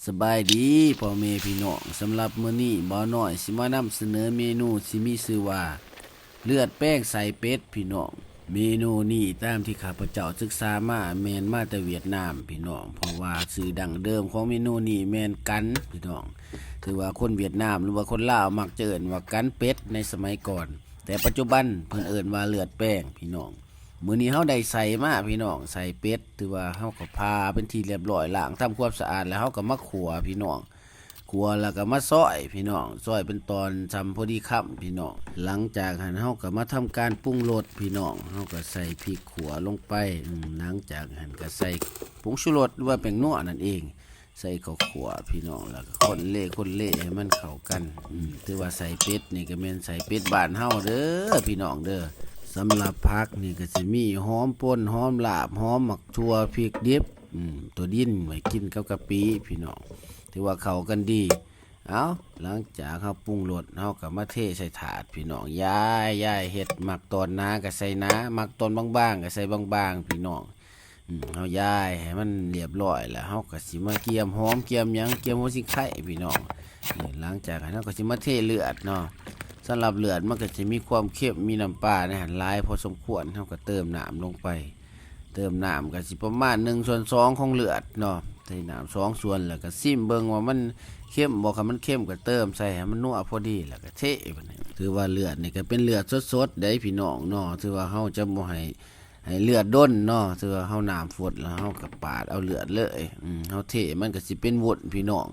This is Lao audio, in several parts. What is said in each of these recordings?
ສະບາຍດີພໍ່ແມ່ພີ່ນ້ອງ, ສຳລັບມື້ນີ້ບ່າວນ້ອຍຊິມານຳສະເໜີເມນູທີ່ມີຊື່ວ່າ ເລືອດແປງໃສ່ເປັດພີ່ນ້ອງ. ເມນູນີ້ຕາມທີ່ຂ້າພະເຈົ້າສຶກສາມາແມ່ນມາແຕ່ຫວຽດນາມພີ່ນ້ອງ, ເພາະວ່າຊື່ດັ້ງເດີມຂອງເມນູນີ້ແມ່ນກັນພີ່ນ້ອງ. ຖືວ່າຄົນຫວຽດນາມ ຫຼືວ່າຄົນລາວມັກຈະເອີ້ນວ່າກັນເປັດໃນສະໄໝກ່ອນ, ແຕ່ປັດຈຸບັນເພິ່ນເອີ້ນວ່າເລືອດແປງພີ່ນ້ອງ. ມື້ນີ້ເຮົາໄດ້ໃສ່ມາພີ່ນ້ອງ, ໃສ່ເປັດ ຖືວ່າເຮົາກໍຜ່າເປັນທີ່ລຽບຮ້ອຍ, ລ້າງທຳຄວາມສະອາດແລ້ວ ເຮົາກໍມາຂົ້ວພີ່ນ້ອງ. ຂົ້ວແລ້ວກໍມາຊອຍພີ່ນ້ອງ, ຊອຍເປັນຕອນຊ່ຳພໍດີຄຳພີ່ນ້ອງ. ຫຼັງຈາກຫັ້ນເຮົາກໍມາທຳການປຸງລົດພີ່ນ້ອງ, ເຮົາກໍໃສ່ພິກຂົ້ວລົງໄປ, ອືມ ຫຼັງຈາກຫັ້ນກໍໃສ່ຜົງຊູລົດ ຫຼືວ່າແປ້ງນົວນັ້ນເອງ, ໃສ່ເຂົ້າຂົ້ວພີ່ນ້ອງ, ແລ້ວກໍຄົນເລຄົນເລໃຫ້ມັນເຂົ້າກັນ. ອືມ ຖືວ່າໃສ່ເປັດນີ້ກໍແມ່ນໃສ່ເປັດບ້ານເຮົາເດີພີ່ນ້ອງເດີ. ສຳລັບຜັກນີ້ກໍຊິມີຫອມປົ່ນ, ຫອມລາບ, ຫອມໝາກຖົ່ວ, ພິກດິບ, ອືມ ຕົວດິນໄວ້ກິນກັບກະປິພີ່ນ້ອງ, ຖືວ່າເຂົ້າກັນດີ. ເອົາ ຫຼັງຈາກເຮົາປຸງລົດ ເຮົາກໍມາເທໃສ່ຖາດພີ່ນ້ອງ, ຢາຍ ຢາຍເຮັດ ມັກຕອນໜາກໍໃສ່ໜາ, ມັກຕອນບາງໆກໍໃສ່ບາງໆພີ່ນ້ອງ. ອືມ ເຮົາຢາຍໃຫ້ມັນລຽບຮ້ອຍແລ້ວ ເຮົາກໍຊິມາກຽມຫອມກຽມຫຍັງ, ກຽມຫົວຊິງໄຄພີ່ນ້ອງ. ນີ້ ຫຼັງຈາກນັ້ນເຮົາກໍຊິມາເທເລືອດເນາະ. ສຳລັບເລືອດມັນກໍຊິມີຄວາມເຄັມ, ມີນ້ຳປາໃນຫັ້ນຫຼາຍພໍສົມຄວນ, ເຮົາກໍເຕີມນ້ຳລົງໄປ. ເຕີມນ້ຳກໍຊິປະມານໜຶ່ງສ່ວນສອງຂອງເລືອດເນາະ, ໃສ່ນ້ຳສອງສ່ວນ ແລ້ວກໍຊິມເບິ່ງວ່າມັນເຄັມບໍ່, ຄັນມັນເຄັມກໍເຕີມໃສ່ໃຫ້ມັນນົວພໍດີ ແລ້ວກໍເທ. ບາດນີ້ຖືວ່າເລືອດນີ້ກໍເປັນເລືອດສົດໆເດ້ພີ່ນ້ອງເນາະ, ຖືວ່າເຮົາຈະບໍ່ໃຫ້ ໃຫ້ເລືອດດົນເນາະ, ຖືວ່າເຮົານ້ຳຟົດແລ້ວເຮົາກໍປາດເອົາເລືອດເລີຍ. ອືມ ເຮົາເທມັນກໍຊິເປັນວຸ້ນພີ່ນ້ອງ.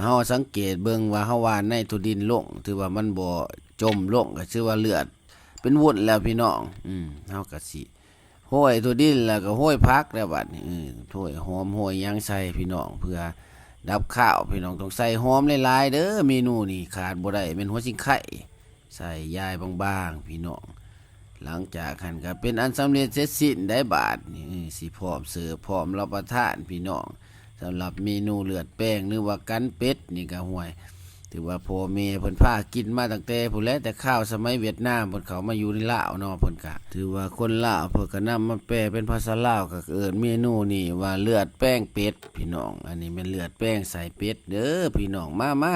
ເຮົາສັງເກດເບິ່ງວ່າເຮົາຫວ່ານໃນຖົ່ວດິນລົງ ຖືວ່າມັນບໍ່ຈົມລົງ ກໍຖືວ່າເລືອດເປັນວຸ້ນແລ້ວພີ່ນ້ອງ. ອືມ ເຮົາກໍຊິໂຮຍຖົ່ວດິນ ແລ້ວກໍໂຮຍຜັກແລ້ວບາດນີ້, ເອີ ໂຮຍຫອມໂຮຍຫຍັງໃສ່ພີ່ນ້ອງ ເພື່ອດັບຄາວພີ່ນ້ອງ. ຕ້ອງໃສ່ຫອມຫຼາຍໆເດີ, ເມນູນີ້ຂາດບໍ່ໄດ້ແມ່ນຫົວຊິງໄຄ. ໃສ່ຢາຍບາງໆພີ່ນ້ອງ. ຫຼັງຈາກຫັ້ນກໍເປັນອັນສຳເລັດເສັດສິ້ນໄດ໋ບາດນີ້, ເອີ ຊິພ້ອມເສີບ ພ້ອມຮັບປະທານພີ່ນ້ອງ. ສຳລັບເມນູເລືອດແປງ ຫຼືວ່າກັນເປັດນີ້ກໍ ຫ້ວຍ ຖືວ່າພໍ່ແມ່ເພິ່ນພາກິນມາຕັ້ງແຕ່ພຸ້ນແຫຼະ, ແຕ່ຄາວສະໄໝຫວຽດນາມເພິ່ນເຂົ້າມາຢູ່ໃນລາວເນາະ, ເພິ່ນກໍ ຖືວ່າຄົນລາວເພິ່ນກໍນຳມາແປເປັນພາສາລາວ ກໍເອີ້ນເມນູນີ້ວ່າເລືອດແປງເປັດພີ່ນ້ອງ. ອັນນີ້ແມ່ນເລືອດແປງໃສ່ເປັດເດີພີ່ນ້ອງ, ມາ ມາ.